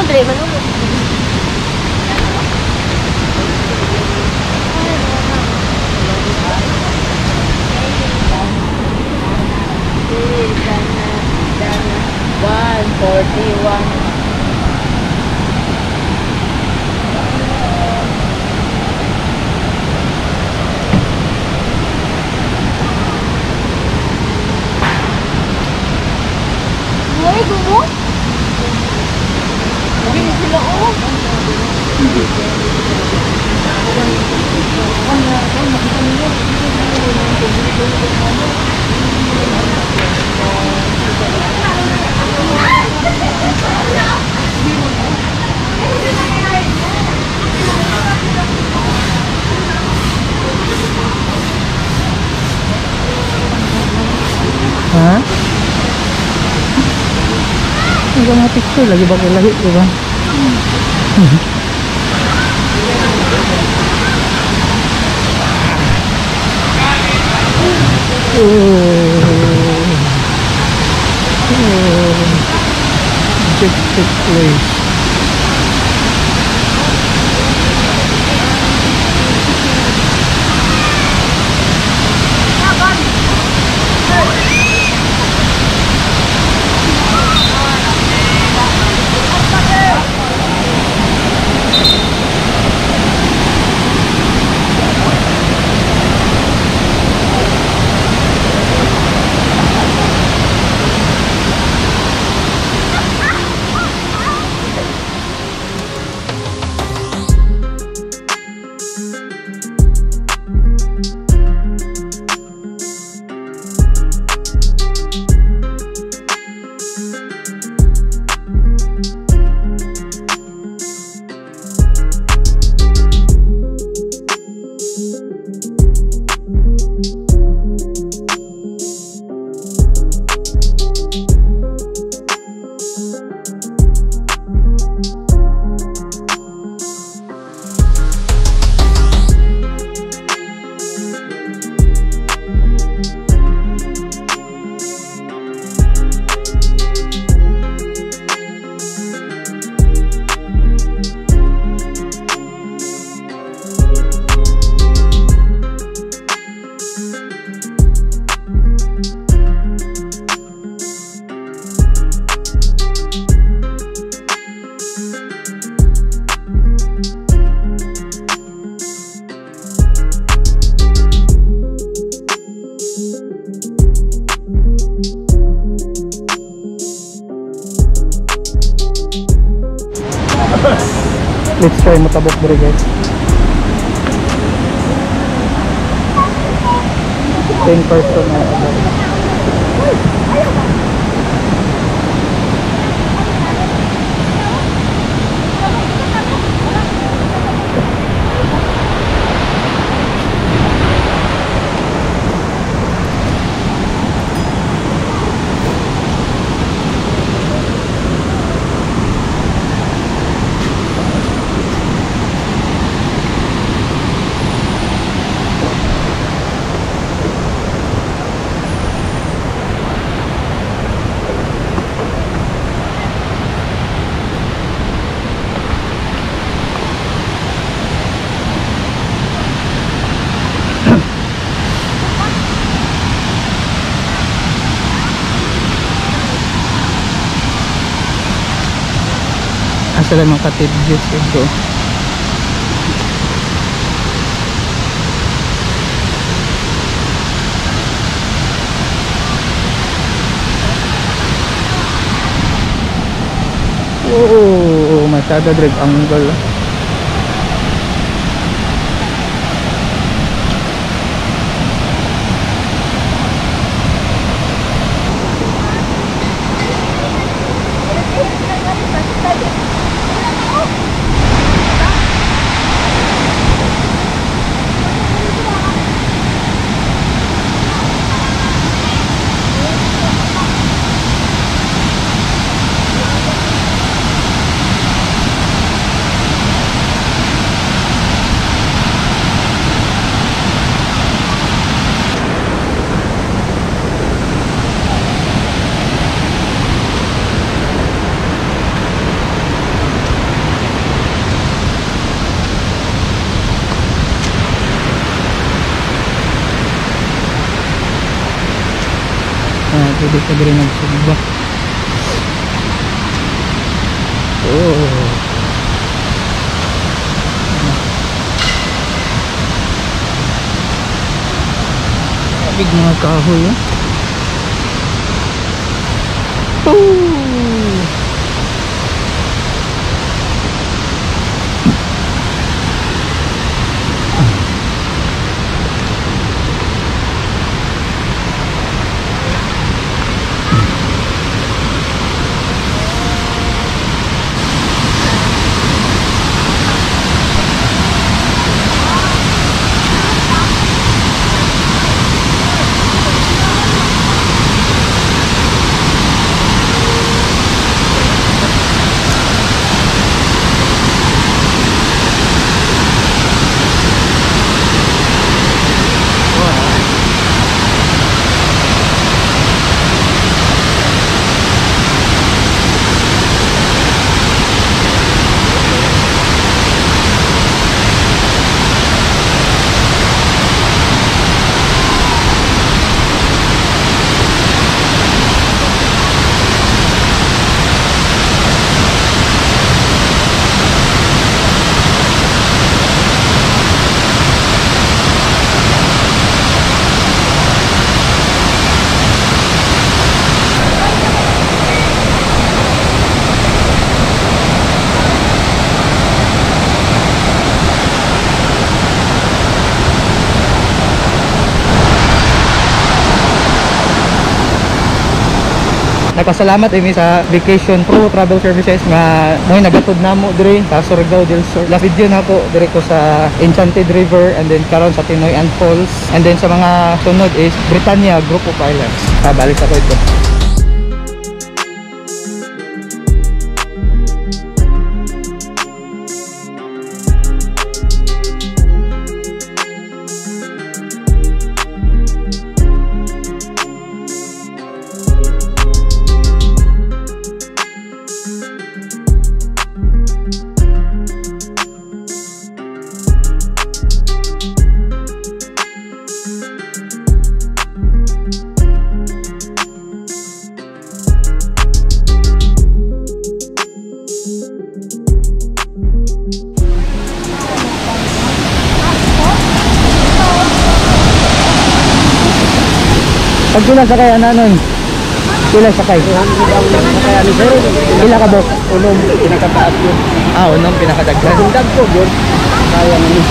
Andre, manulog. 1:41. Uy, gumo? Uy, sila oh. Ha? Ang mga picture lagi ba kay lahi, di ba? Oh. Majestic place. Let's try matabok diri, guys. 10 person na above. Asa lang mga katibjis ito. Oo, masyado drag angle. Pwede ka diri magsugba. Oh. Big mga kahoy, oh. Oh. Nagpasalamat ini sa Vacation Pro Travel Services nga mo'y nagatod namo diri sa Surigao del Sur. Last video na po diri ko sa Enchanted River and then karon sa Tinoy and Falls, and then sa mga sunod is Britannia Group of Islands. Balik sa ko ito. Pag pila sakay ana nun? Pila sakay? Pila ka boss? Unom pinakataas yun. Ah, unom pinakadaghan. Kung dagko yun, kaya naman.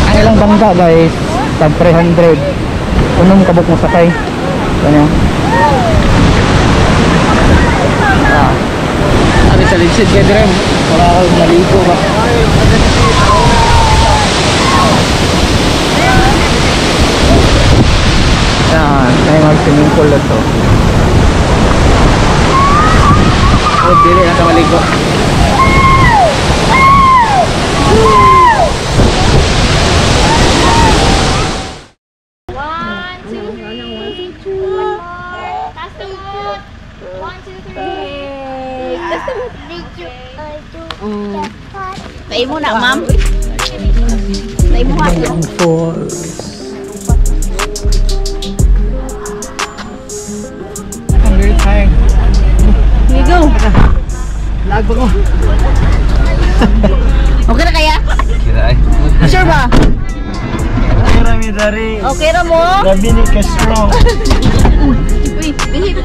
Ang ilang bangka guys, tag 300. Unom kabuk mo sakay. Ano? Ah. Ano sa ligsid kay Direm? Wala akong naligo ba? Ah, may mga swimming pool na to. Oh, dili na ta maligo. One, two, three. One more. Taas kamot. 1, 2, 3. Taas kamot. Tayo mo na, ma'am. Tayo mo ha. Ang falls. I'm very tired. Here you go. Lag ba ko? Okay na kaya? Kira ay. Sure ba? Kira mi dari. Okay na mo? Grabe ni ka strong. Uy, bihip.